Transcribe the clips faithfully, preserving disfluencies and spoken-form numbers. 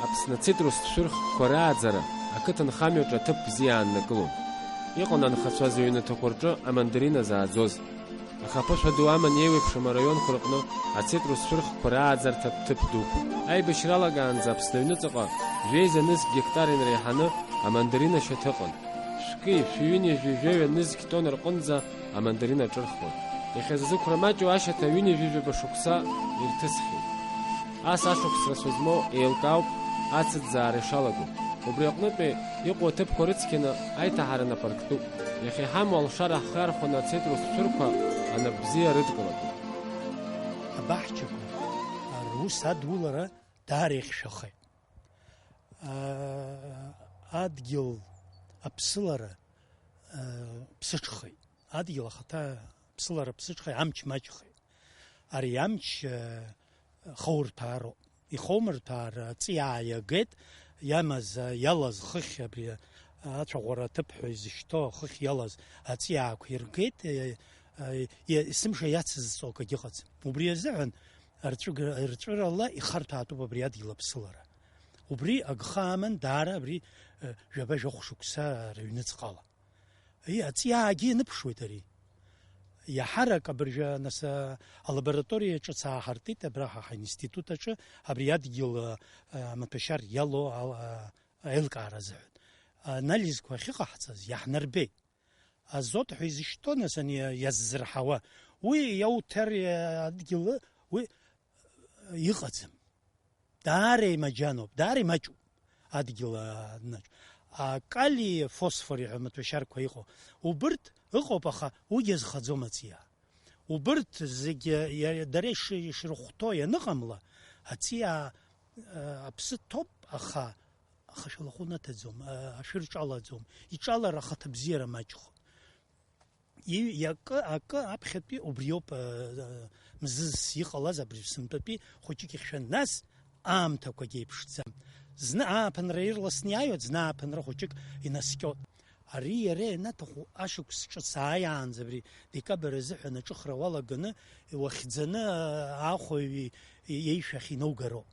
Аԥсны ацитрустә шәырхқәа рааӡара ақыҭанхамҩаҿы аҭыԥ бзиа ааннакылон. Иҟан анхацәа зыҩнаҭақәа рҿы амандарина зааӡоз. Аха аԥышәа ду аман еиуеиԥшым араионқәа рҟны ацитрус шәырхқәа рааӡарҭатә ҭыԥ дуқәа. Аибашьра алагаанӡа Аԥсны аҩныҵҟа жәеиза нызқь гектар инареиҳаны амандарина шьаҭа ыҟан. Шәки, шәи ҩынҩажәи жәаҩа нызқь тонна рҟынӡа амандарина аҿырхуан. Иахьазы зықәра маҷу ашьаҭа ҩынҩажәи жәаба шықәса ирҭысхьеит. Ас ашықәс рацәа змоу еилкаауп ацыӡаара ишалаго. Убри аҟнытәи иҟоу аҭыԥқәа рыцқьаны аиҭаҳара нап арктәуп. Иахьа иҳамоу алшара ҳхы архәаны ацитрус шәырқәа анап бзиа рыдкылатәуп. Абаҳчақәа рус адулара даара ихьшәахеит. Адгьыл аԥсылара ԥсыҽхеит. Адгьыл ахаҭа ԥсылара ԥсыҽхеит, амч маҷхеит. Ари амч, э, хоурҭәаароуп. Ихоумырҭәаар, аҵиаа иагеит, иамаз, э, иалаз хыхь абри, э, ацәаӷәара аҭыԥҳәа изышьҭоу ахыхь иалаз аҵиаақәа иргеит, э, э, е-, есымша иацызҵо акгьы ыҟаӡам. Убри азыҳәан рҵәыгра-, рҵәырала ихарҭәаатәуп абри адгьыл аԥсылара. Убри агха аман даара абри, э, жәаба-жәохә шықәса рыҩныҵҟала. Аиеи, аҵиаагьы ианыԥшуеит ари. Иаҳарак абыржәы, нас, а, алабораториа ҿыц ааҳартит абра ҳа, ҳаинститут аҿы, абри адгьыл, а, амаҭәашьар иалоу ал-, а, аилкаара азыҳәан. Анализқәа ахьыҟаҳҵаз иаҳнарбеит. Азот ҳәа изышьҭоу, нас, ани иаззырҳауа, уи иауҭар, а, адгьыл, уи, а, иҟаӡам. Даара имаџьаноуп, даара имаҷуп адгьыл анаџь-, акалии фосфори ҳәа амаҭәашьарқәа иҟоу. Убырҭ ыҟоуп, аха уигьы азхаӡом аҵиаа. Убырҭ зегьы иа-, дара иши-, ишрыхәҭоу ианыҟамла, аҵиаа, э, аԥсы ҭоуп, аха, аха шәалахәы наҭаӡом, э, ашәыр ҿалаӡом, иҿалар ахаҭабзиара маҷхоит. И-, иакы, акы аԥхьатәи убриоуп, э, э, мзызс иҟалаз абри сынтәатәи хәыҷык ихьшәан. Нас аамҭақәагьы еиԥшӡам. Зны ааԥынра ирласны иааиуеит, зны ааԥынра хәыҷык инаскьоит. Ари иара ианаҭаху ашықәс ҿыц ааиаанӡа абри декабр азыҳәан аҿыхра уалаганы, иуахьӡаны, э, аахәаҩ и-, иеишәахь инаугароуп.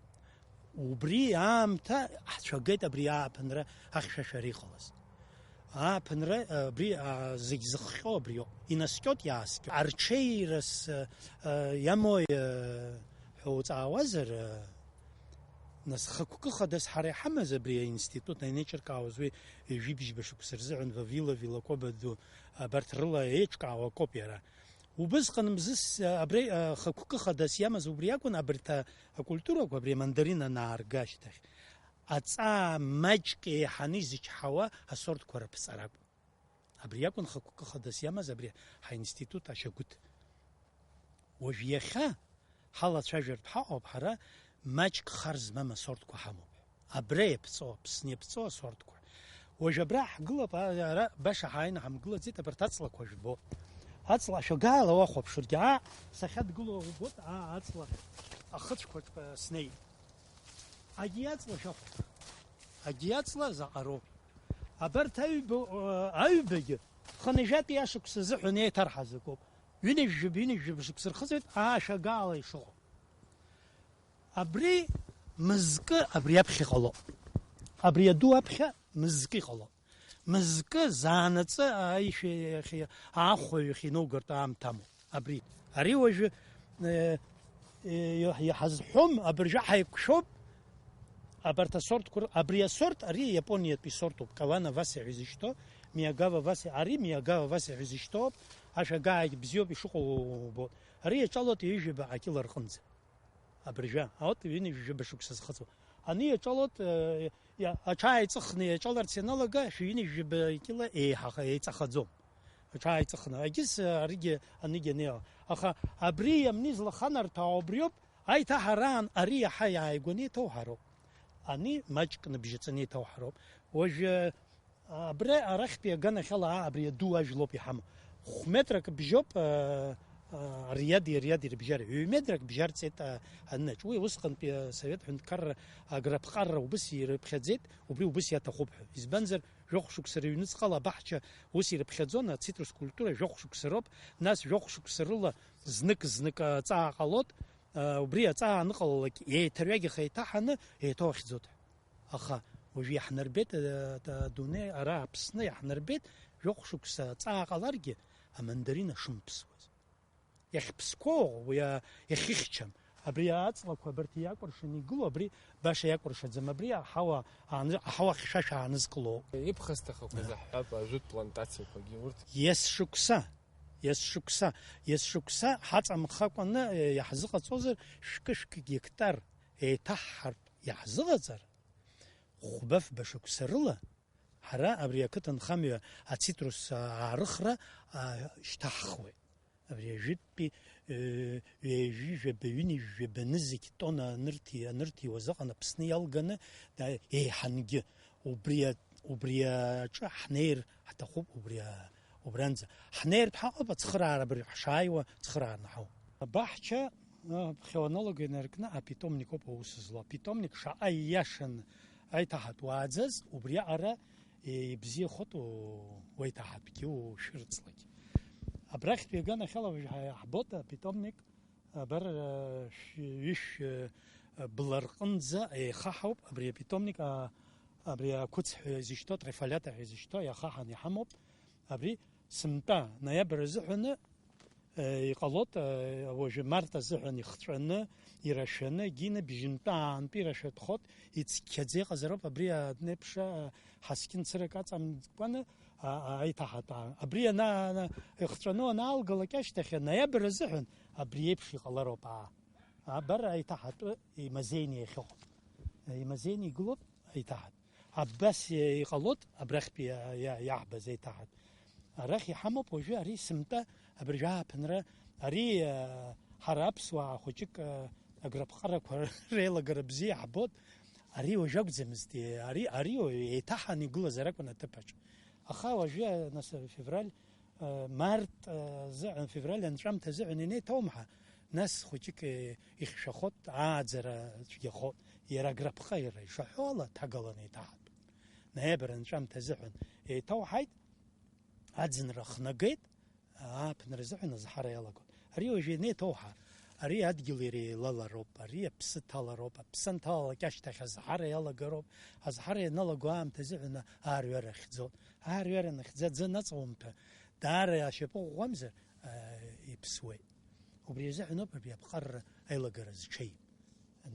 Убри аамҭа ҳцәагеит абри ааԥынра ахьшәашәара иҟалаз. Ааԥынра, абри, а, зегь зыхҟьо абриоуп. Инаскьоит, иааскьоит. Арҽеирас, а, а, иамои, а, ҳәа уҵаауазар, а, нас хықәкы хадас ҳара иҳамаз абри аинститут аинеиҿыркаауаз уи ҩажәи бжьба шықәса рзыҳәан Вавилов илакәыба ду абарҭ рыла еиҿкаауа акоуп иара. Убысҟан мзызс, а, абри, а, хықәкы хадас иамаз убри акәын, абарҭ, а, акультурақәа, абри амандарин анаарга ашьҭахь, аҵаа маҷк еиҳаны изычҳауа асортқәа рыԥҵара акәын. Абри акәын хықәкы хадас иамаз абри ҳаинститут ашьагәыҭ. Уажә иахьа ҳалацәажәартә ҳаҟоуп ҳара, маҷк хар змам асортқәа ҳамоуп. Абра иаԥҵоу, Аԥсны иаԥҵоу асортқәа. Уажә абра ҳгылап, а, ара баша ҳааины ҳамгылаӡеит, абарҭ аҵлақәа жәбо. Аҵла ашәагаала уахәаԥшыргьы, аа, сахьадгылоу убоит, аа, аҵла ахыцәқәаҿ, а, снеит. Агьи аҵла шәахәаԥш. Агьи аҵла заҟароу. Абарҭ аҩба, а, аҩбагьы хынҩажәатәи ашықәс азыҳәан еиҭарҳаз акоуп. Ҩынҩажәижәаба, ҩынҩажәижәаба шықәса рхыҵуеит, аа, ашәагаала ишыҟоу. Абри мызкы абри аԥхьа иҟало. Абри аду аԥхьа мызкы иҟало. Мызкы заанаҵы аишәа иахьа аахәаҩ иахьа иноугартә аамҭа амоуп. Абри. Ари уажәы, э, э, иҳазҳәом, абыржәы ҳаиқәшәоуп. Абарҭ асортқәа р-, абри асорт, ари Иапониатәи сортуп. Кавана Васа ҳәа изышьҭоу, Миагава Васа, ари Миагава Васа ҳәа изышьҭоуп. Ашәагаагь бзиоуп, ишыҟоу убоит. Ари иаҿалоит ҩажәаба акьыла рҟынӡа. Абыржәы, аот, ҩынҩажәижәаба шықәса зхыҵуа. Ани иаҿалоит, э, иа-, аҽааиҵыхны иаҿаларц ианалага, шәи ҩынҩажәижәаба кьыла еиҳаха-, еиҵахаӡом. Аҽааиҵыхны. Агьыс, э, аригьы, анигьы анеила. Аха абри иамни злаханарҭәаау убриоуп, аиҭаҳараан ари иаҳа иааигәаны иҭоуҳароуп. Ани маҷк ныбжьаҵаны иҭоуҳароуп. Уажәы, Абра арахьтәи аганахьала аа, абри аду ажәлоуп иҳамоу. Хә-метрак бжьоуп, аа, аа, ариади ариади рыбжьара. Ҩ-метрак бжьарҵеит, аа, анынаҿ. Уи усҟантәи асовет ҳәынҭқарра аграԥҟарра убыс ирыԥхьаӡеит, убри убыс иаҭахуп ҳәа. Избанзар, жәохә шықәса рыҩныҵҟала абаҳча ус ирыԥхьаӡон, ацитрус культура жәохә шықәса роуп, нас жәохә шықәса рыла знык-знык аҵаа ҟалоит, аа, убри аҵаа аныҟалалак, еиҭаҩагьых еиҭаҳаны, еиҭоухьӡоит ҳәа. Аха уажә иаҳнарбеит, э, адунеи, ара Аԥсны иаҳнарбеит, жәохә шықәса ҵаа ҟаларгьы, амандарина шымԥсуаз. Иахьԥсқәоу, уи а-, иахьыхьчам. Абри аҵлақәа абарҭ иакәыршаны игылоу, абри баша иакәыршаӡам, абри аҳауа ааны-, аҳауа хьшәашәа аанызкыло. Иԥхасҭахақәаз аҳәап, ажәытә плантациақәагьы урҭ. Есшықәса, есшықәса, есшықәса ҳаҵамхакәаны, э, иаҳзыҟаҵозар, шәкы-шәкы гектар еиҭаҳҳартә иаҳзыҟаҵар, хәба-фба шықәса рыла, ҳара абри ақыҭанхамҩа ацитрус аарыхра, а, шьҭаҳхуеит. Абри ажәытәтәи, э, ҩажәи жәаба, ҩынҩажәи жәаба нызқь тонна анырҭи-, анырҭиуаз ыҟан Аԥсны иалганы, да, еиҳангьы. Убри а-, убри аҿы ҳнеир ҳҭахуп, убри а-, убранӡа. Ҳнеиртә ҳаҟоуп, ацхыраара абыржә ҳшааиуа, цхыраара наҳауп. Абаҳча, а, ԥхьа уаналага инаркны апитомник ауп аус злоу. Апитомник шаҟа ииашаны аиҭаҳатә уааӡаз, убриаҟара ибзиахоит у-, уеиҭаҳатәгьы ушәырҵлак. Абрахьтәи аганахьала уажә ҳа-, ҳбоит апитомник, абар, а, шә-, ҩышә, а, бла рҟынӡа еихаҳауп абри апитомник, а, абри ақәыцҳәа изышьҭоу, атрифолиата ҳәа изышьҭоу иахаҳан иҳамоуп. Абри сынтәа ноиабр азыҳәаны, э, иҟалоит, э, уажәы март азыҳәан ихҵәаны, ирашәаны, егьины бжьынтәа аантәи ирашәатәхоит, ицқьаӡа иҟазароуп, абри адунеи аԥша, э, ҳаскьын цырак аҵамкәаны, а, а, аиҭаҳатә аа. Абри ана-, ана-, ихҵәаны уанаалгалак ашьҭахь, ноиабр азыҳәан абри еиԥш иҟалароуп, аа. Абар аиҭаҳатәы имазеины иахьыҟоу. Имазеины игылоуп аиҭаҳатә. Абас иҟалоит абрахьтәи иа-, иа-, иаҳбаз аиҭаҳатә. Арахь иҳамоуп уажәы ари сымтәа абыржәы ааԥынра, ари, а, ҳара аԥсуаа хәыҷык, а, аграпҟарақәа реилагара бзиа иаҳбоит. Ари уажәы акәӡамызт, ари, ари еиҭаҳан игылазар акәын аҭыԥаҿ. Аха уажәы, нас, февраль, а, март, а, азыҳәан, февраль анҵәамҭа азыҳәан инеиҭаумҳа, нас хәыҷык, е, ихьшәахоит, ааӡара цәгьахоит, иара аграпҟа иара ишаҳәо ала ҭагаланы еиҭаҳатәуп. Ноиабр анҵәамҭа азыҳәан еиҭауҳаит, аӡынра хнагеит, ааԥынра азыҳәан азҳара иалагоит. Ари уажәы ианеиҭоуҳа, ари адгьыл иара еилалароуп, ари аԥсы ҭалароуп, аԥсы анҭалалак ашьҭахь азҳара иалагароуп, азҳара ианалаго аамҭа азыҳәан аарҩара ахьӡоит. Аарҩара анахьӡа аӡы анаҵаумҭәа, даара ашьапы ӷәӷәамзар, а, иԥсуеит. Убри азыҳәаноуп абри аԥҟарра аилагара зҽеим.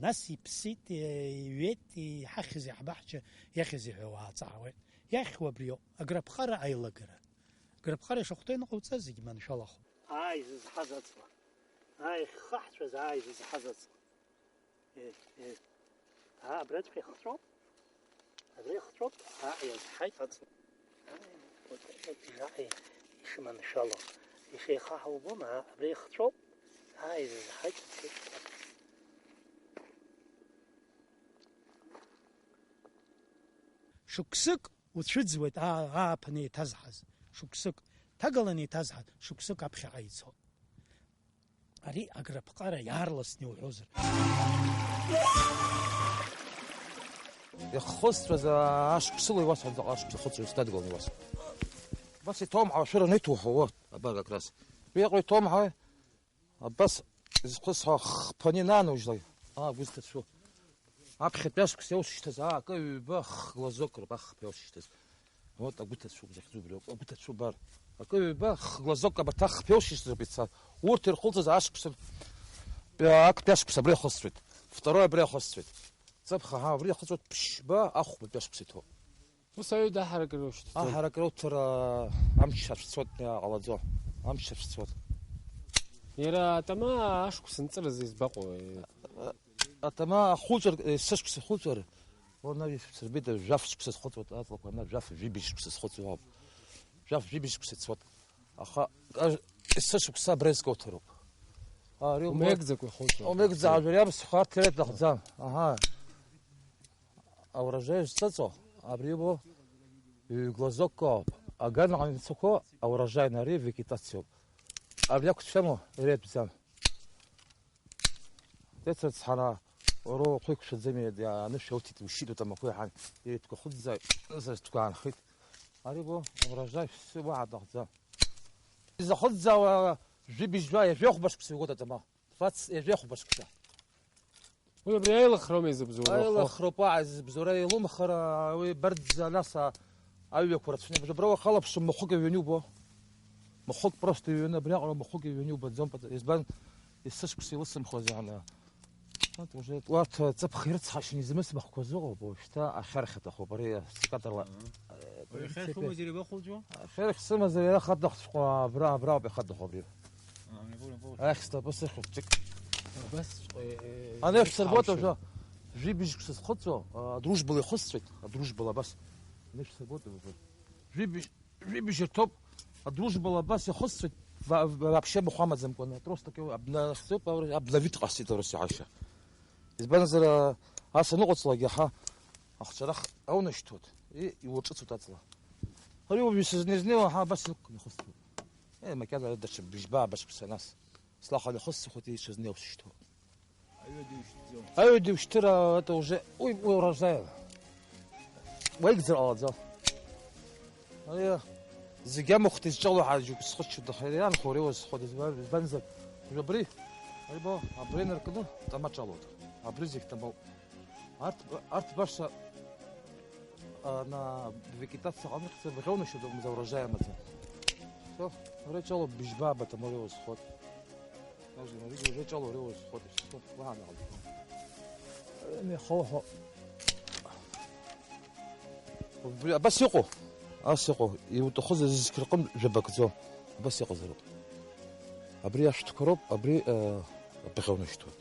Нас иԥсит, иҩеит, иҳахьзи ҳбаҳча иахьзи ҳәа уааҵаауеит. Иахьуа абриоуп, аграпҟара аилагара. Аграпҟара ишахәҭоу ианыҟауҵа зегь маншәалахо. Ааи, зызҳаз аҵла. Ааи, хьхаҳцәаз, ааи, зызҳаз аҵла. Е, е. Аа, абраҵәҟьа ихҵәоуп. Абра ихҵәоуп. Аа, иазҳаит аҵла. Ааи, уаҵәҟьа наҟ ишыманшәало. Ишеихаҳау убома? Аа, абра ихҵәоуп. Ааи, зызҳаит. Шықәсык уцәыӡуеит, аа, ааԥын еиҭазҳаз. Шықәсык. Ҭагалан еиҭазҳаз. Шықәсык аԥхьаҟа ицо. Ари аграпҟара иаарласны иуҳәозар. Ихысҵәаз ашықәсыла иуасҳәом, заҟа ашықәса хыҵуеит сҭадгыланы иуасҳәом. Абас иҭоумҳауа шәыра анеиҭоуҳауа, абар как раз. Уи иҟоу иҭоумҳауеи? Абас изхысҳәо хԥаны инанаужьлак, аа, агәы зҭацәу. Аԥхьатәи ашықәс иаушьҭаз, аа, акы ҩба хглазок роуп ахԥа иаушьҭаз. Вот агәы ҭацәуп захьӡу убриоуп, агәы ҭацәу бар. Акы ҩба хглазок абарҭ ахԥа иаушьҭаз роуп ицаз. Урҭ ирхылҵыз ашықәс, актәи ашықәс абра ихысҵәеит. Второй абра ихысҵәеит. Ҵыԥх, аҳа, убри ихысҵәоит ԥшьба ахәбатәи ашықәс иҭоуп. Ус аҩы даҳаракыра ушьҭаҵоит. Аҳаракыра уҭара амч ашәцуеит, иааҟалаӡо. Амч ашәцуеит. Иара атама ашықәс нҵыразы избаҟоу? Атама ахәыҵәар, есышықәса ихәыҵәар, уа, наҩ ишәсырбеит, жәаф шықәса зхыҵуеит аҵлақәа, ана жәаф жәибжь шықәса зхыҵуа ауп. Жәаф жәибжь шықәса ицоит. Аха, аж-, есышықәса абра изкоуҭароуп. Ари умеигӡакәа ихәыҵәар. Умеигӡа, ажәа иамсхо арҭ иара иҭахӡам. Аҳа. Аурожай зҵыҵо, абри бо, ҩ-глазокко ауп. Аганаҟа имцақәо аурожай, ари вегетациоуп. Абри ақәцәаму, иара иатәӡам. Децрыцҳара, уара ухы иқәшәаӡами, анышә ауҭеит, ушьит утамақәа иаҳан, иритәқәа хыҵӡа, ызарҭқәа аанхеит. Ари бо, аурожай шәсы уаҳа аҭахӡам. Изахыҵӡаауа жәибжьба, ҩажәи хәба шықәса иугоит атама. Двадцать, ҩажәи хәба шықәса. Уи абри аилыхроума изыбзоуроу? Аилыхроуп, уаҳа изыбзоуроу, илумхар, уи бырӡ, нас, а, аҩбақәа рацәаны, абра уахалаԥшуа махәык ҩҩаны иубо. Махәык просто ҩҩаны, абриаҟара махәык ҩҩаны иубаӡом, избан, есышықәса илысымхуаз иааны. Урҭ уже, урҭ ҵыԥх ирыцҳашьаны изымысмахқәаз ыҟоуп, уажәшьҭа ахьархь аҭахуп, ари скадрлар. Уаҩ ахьархь умазар иабахәылҵәо? Ахьархь сымазар иара хаҭахҵәҟьа абра, абра ауп ихаҭаху абри. Ахь снапы сыхьуеит, ҷык. Абасҵәҟьа, э, Анеиԥш сырбоит уажәы, жәибжьк сызхыҵуа, а, Адружбала ихысҵәеит, Адружбала абас. Анеиԥш сырбоит уажәы. Жәибжь, жәибжь рҭоуп, Адружбала абас ихысҵәеит, ва-, ва-, вообще махә амаӡамкәаны, просто кеу-, абна-, хьӡуп, аура-, обновить ҟасҵеит, аурыс иҳәашьа. Избанзар, а, ас аныҟаҵлак иаҳа ахҿарах аунашьҭуеит, и-, иурҿыцуеит аҵла. Ари уажә исызнеизнеиуа ҳа абас иқәкны ихысҵәеит. Е, макьана даҽа быжьба-ааба шықәса нас. Слаха лихысҵәахуеит, ишызнеиуа сышьҭоуп. Аҩы дыушьҭӡом. Аҩы дыушьҭыр, а, это уже, уи, уи урожай. Уеигӡар ҟалаӡом. Ари, зегь амахәҭа изҿало ҳәа џьоук схыччоит, аха иара иаанхо уара иузхоит, изба-, избанзар, уажә абри, ари бо, абри наркны, тама ҿалоит. Абри зегь тамоуп. Арҭ, арҭ баша, а, на вегетация ҟамлахьца, бӷьаунашьа дыҟамзар урожай амаӡам. Всё, уара иҿало быжьба-ааба тамоуп, уара иузхоит. Даже на видео уже ҿало, уара иузхоит, всё, уаҳа наҟ. Михоҳо. Убри абас иҟоу, ас иҟоу, иуҭахыз зқьы рҟынтә жәабакӡоу, абас иҟазароуп. Абри ашәҭқәа роуп, абри, э, абӷьы унашьҭуа.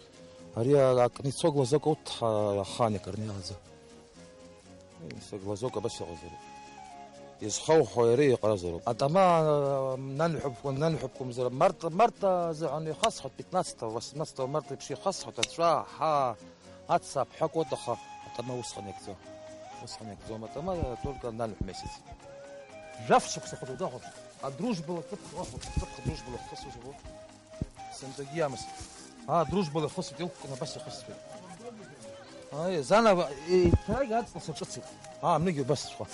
Ари а-, акны ицо глазок урҭ ҳа-, ахаан икарны иаҳаӡа. Ис-, глазок абас иҟазароуп. Изхауҳәо иара иҟазароуп. Атама, э, нанҳәоуп, нанҳәоуп акәымзар, март, март азыҳәан ихасҳәоит, пятнадцатого, восемнадцатого марта еиԥш ихасҳәоит, аҵәа, аҳа, Аца аԥҳәак уоҭахо атама усҟан иакӡом. Усҟан иакӡом атама, только нальхә месяц. Жәаф шықәса хәыҷы дахәаԥш. Адружба лахҭыԥ, лахәаԥш, ҵыԥх адружба лахҭысуаз убо. Сынтәагьы иамаз. Аа, адружба лахысуеит, илкәкәны абас ихысуеит. Аи, зан ава, еиҭагь аҵла саҿыцит. Аа, амнагьы убас схәа.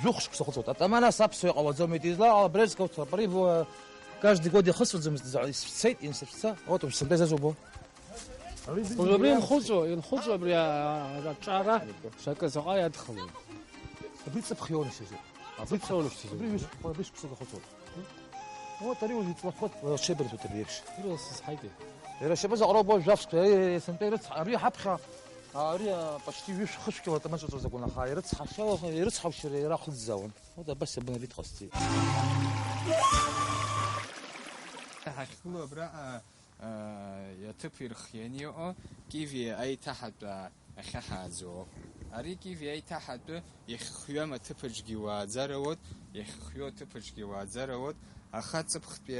Жәохә шықәса хәыцуеит. Атама нас аԥсуа иҟалаӡомеит, излаҟала Брезгауцәа, абри бо, каждый год ихысуаӡамызт, исцеит, инсыцәца. Вот, уажә сынтәа изазубо. Уажә абри инхәыҵәо, инхәыҵәо абри а-, а-, аҿара шакы заҟа иадхалои? Абри ҵыԥх иоуны сызы. Ҵыԥх иоуны сызы. Абри ҩышықәса, абри шықәса дахыҵуеит. Вот ари уажә иҵлахуеит, уара шеибарбоит абри еиԥш. Ирыласыз ҳаите. Иара шьапы заҟароу бо жәафшықәса, ари сынтәа ирыцҳа-, абри ҳаԥхьа, ари а, почти ҩышә-хышә кило атамаҿаҿы закәын, аха ирыцҳашьала, ирыцҳаушьара иара ахыӡӡаауан. Вот абас абна вид ҟасҵеит. Ҳахьгылоу абраҟа, аа, аҭыԥ ирхианы иҟоу Киви аиҭаҳатә ахьаҳааӡо ауп. Ари Киви аиҭаҳатәы иахьхҩам аҭыԥаҿгьы уааӡар ауеит, иахьхҩоу аҭыԥаҿгьы уааӡар ауеит, аха ҵыԥхтәи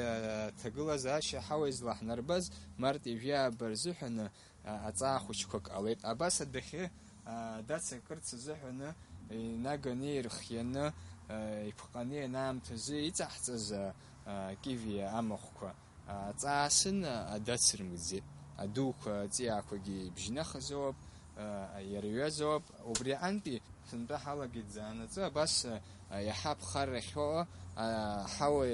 аҭагылазаашьа ҳауа излаҳнарбаз март ижәи ааба рзыҳәаны, а, аҵаа хәыҷқәак ҟалеит. Абас адәахьы, а, дацакырц азыҳәаны инаганы, ирхианы, а, иԥҟаны ианаамҭазы иҵаҳҵаз, а, а, Киви амахәқәа, а, аҵаа сын, а, дацрымгӡеит. Адуқәа, аҵиаақәагьы ибжьнахызоуп, а, ирҩазоуп. Убри аҟынтәи Сынтәа ҳалагеит заанаҵы абас, а, иаҳа аԥхаррахь ыҟоу, а, аҳауа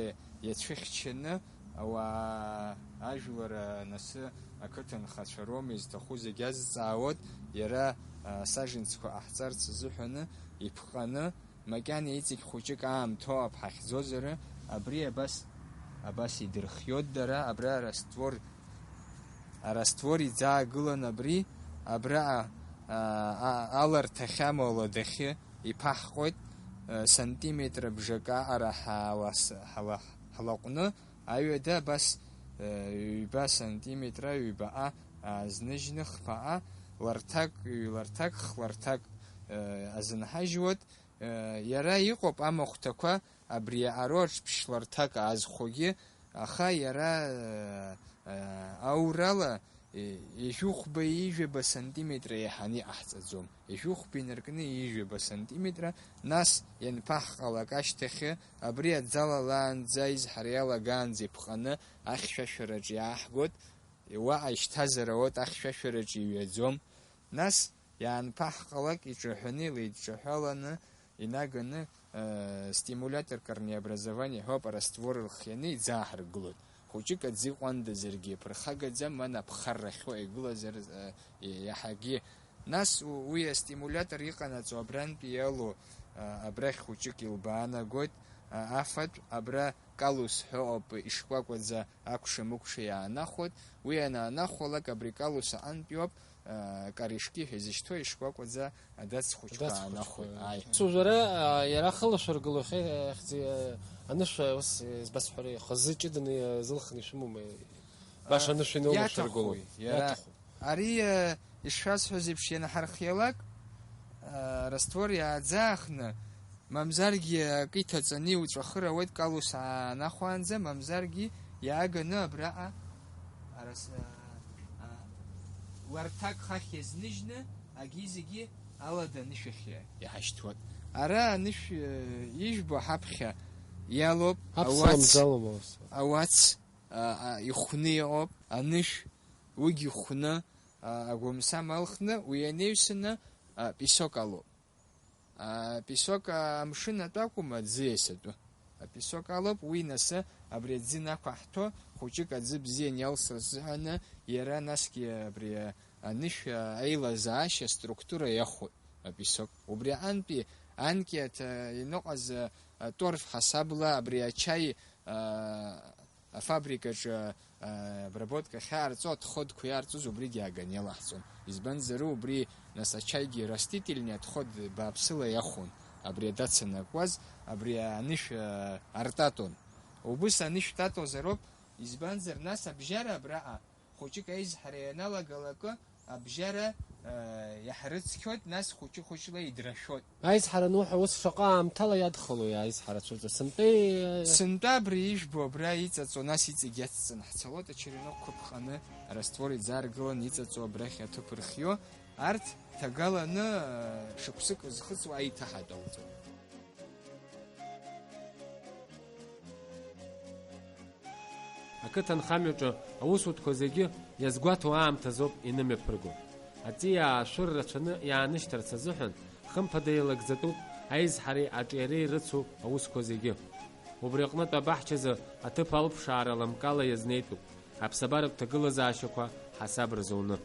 иацәыхьчаны, ауаа ажәлар, а, анасы ақыҭанхацәа роума изҭаху зегь азҵаауеит, иара, а, саженцқәа ҟаҳҵарц азыҳәаны иԥҟаны, макьана иҵегь хәыҷык аамҭоуп ҳахьӡозар, абри абас, абас идырхиоит дара, абра раствор Араствор иӡаагылан абри, абраҟа, а, а, аларҭахьы амала адәахьы иԥаҳҟоит, а, сантиметра бжак аҟара ҳалас-, ҳала-, ҳлаҟәны, аҩада абас, а, ҩба сантиметра ҩбаҟа аазныжьны хԥаҟа ларҭак, ҩларҭак, хларҭак, а, азынҳажьуеит, а, иара иҟоуп амахәҭақәа абри аҟароаҿ ԥшьларҭак аазхәогьы, аха иара, э, э, аурала, э, ижәыхәба ижәаба сантиметра еиҳаны иҟаҳҵаӡом. Ижәыхәба инаркны ижәаба сантиметра, нас ианԥаҳҟалак ашьҭахьы, абри аӡалалаанӡа изҳара иалагаанӡа иԥҟаны ахьшәашәараҿы иааҳгоит, уаҟа ишьҭазар ауеит, ахьшәашәараҿы иҩаӡом. Нас иаанԥаҳҟалак иҿаҳәаны, илеидҿаҳәаланы инаганы, э, стимулятор корнеобразование ҳәа араствор рхианы иӡааҳаргылоит. Хәыҷык аӡы иҟәандазаргьы, ԥырхагаӡам, ма аԥхарра ахьоу игылазар, э, иаҳагьы. Нас у-, уи астимулиатор иҟанаҵо абрантәи иалоу, а, абрахь хәыҷык илбаанагоит, а, афатә, абра калус ҳәа ыҟоуп, ишкәакәаӡа акәша-мыкәша иаанахәоит, уи анаанахәалак абри калус аҟынтәиоуп, а, каришки ҳәа изышьҭоу ишкәакәаӡа адац хәыҷқәа Адац аанахәоит. Хәыҷқәа. Ааи. Сужәара, а, иара ахылашәыргыло ихе-, ихьӡи, а, анышә, ус, избасҳәари, хазы ҷыданы иазылхны ишәымоума? Баша А, анышә иноулашәыргыло. Иаҭаху, иара Иаҭаху. Ари, э, ишшәасҳәаз еиԥш, ианаҳархиалак, э, раствор иааӡаахны, мамзаргьы акы иҭаҵаны иуҵәахыр ауеит калус аанахәаанӡа, мамзаргьы иааганы абраҟа арас-, а, а, уарҭак хахь иазныжьны, агьи-зегьы алада анышә ахь иҳашьҭуеит. Ара анышә, э, ижәбо ҳаԥхьа иалоуп, Аԥслымӡ ауац, алоума ус? Ауац, а, а, ихәны иҟоуп, анышә, уигьы ихәны, а, агәамсам алхны, уи анаҩсаны, а, песок алоуп. А, песок, а, амшын атәы акәым, аӡы иасатәу. Апесок алоуп, уи насы абри аӡы инақәаҳҭәо, хәыҷык аӡы бзиан иалсра азыҳәаны, иара насгьы абри, а, анышә, а, аилазаашьа структура иахәоит апесок. Убри аҟынтәи анкьа ҭа-, иныҟаз, а, торф ҳасабла абри ачаи, а, афабрикаҿы, а, обработка ахьаарҵо, отходқәа иаарҵоз убригьы ааганы иалаҳҵон. Избанзар, убри, нас, ачаигьы растительный отход бааԥсыла иахәон, абри адацанакуаз, абри анышә, а, артатон. Убыс анышә татозароуп, избанзар, нас абжьара абраҟа, хәыҷык аизҳара ианалагалакы, абжьара, э, иаҳрыцқьоит, нас хәыҷы-хәыҷла идрашәоит. Аизҳара ануҳәа, ус шаҟа аамҭала иадхалои аизҳара цәырҵра? Сынтәеи, э, Сынтәа абри ижәбо абра иҵаҵо, нас иҵегь иацҵаны ҳцалоит, ачеренокқәа ԥҟаны, раствор иӡааргыланы иҵаҵо абрахь аҭыԥ рхио, арҭ ҭагаланы, э, шықәсык зхыҵуа аиҭаҳатә алҵоит. Ақыҭанхамҩаҿы аусутәқәа зегьы иазгәаҭоу аамҭазоуп инымҩаԥырго. Аҵиаа ашәыр рацәаны иаанышьҭырц азыҳәан, хымԥада еилагӡатәуп аизҳареи аҿиареи рыцу аусқәа зегьы. Убри аҟнытә абаҳчазы аҭыԥ алԥшаара лымкаала иазнеитәуп, аԥсабаратә ҭагылазаашьақәа ҳасаб рзуны.